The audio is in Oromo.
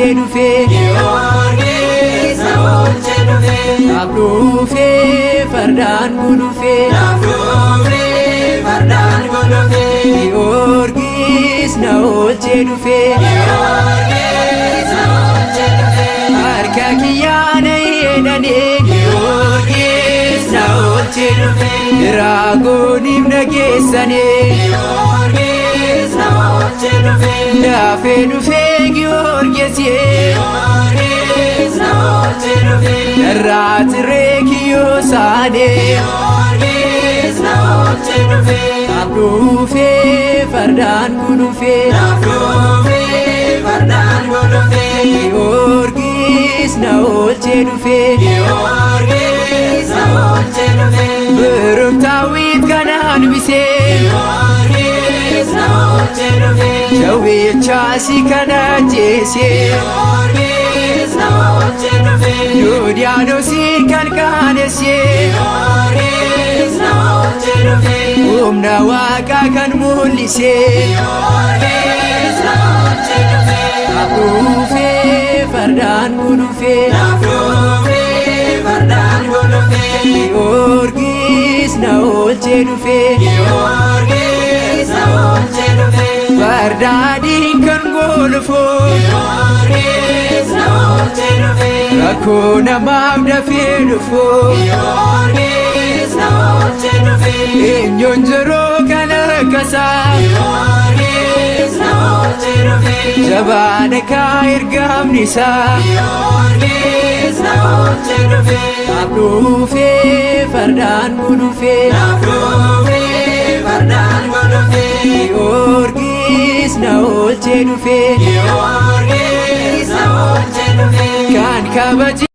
oolchee dhufee. Giyoorgis na oolchee dhufee. Naaf dhufee fardaan gulufee. Naaf dhufee fardaan gulufee. Giyoorgis na oolchee dhufee. Giyoorgis na oolchee dhufee. Harka kiyyaana hidhanii. Giyoorgis na oolchee dhufee. Diraagooniif na geessanii. Giyoorgis na oolchee dhufee. Dafee dhufee Giyoorgis. Giyoorgis na oolchee dhufee. Irraa tiree kiyyoo saanee. Giyoorgis na oolchee dhufee. Naaf dhufee fardaan gulufee. Naaf dhufee fardaan gulufee. Giyoorgis na oolchee dhufee. Giyoorgis na oolchee dhufee. Birumtaawwiit kanaan bisee. Giyoorgis na oolchee dhufee. Jawweechaasi kana ajjeesee. Giyoorgis na oolchee dhufee. Yoodiyaanoosiin kan qaanessee. Giyoorgis na oolchee dhufee. Humna waaqaa kan mul'isee. Giyoorgis na oolchee dhufee. Naaf dhufee fardaan gulufee. Naaf dhufee fardaan gulufee. Giyoorgis na oolchee dhufee. Giyoorgis na oolchee dhufee. Farda adiin kan gulufu. Giyoorgis na oolchee dhufee. Rakkoo namaaf dafee dhufu. Giyoorgis na oolchee dhufee. Eenyuun jiruu kan akkasaa. Giyoorgis na oolchee dhufee. Jabaadha kaa ergamni isaa. Giyoorgis na oolchee dhufee. Naaf dhufee fardaan gulufee. Naaf dhufee fardaan gulufee. Giyoorgis na oolchee dhufee. Giyoorgis na oolchee dhufee. Kan kabaje.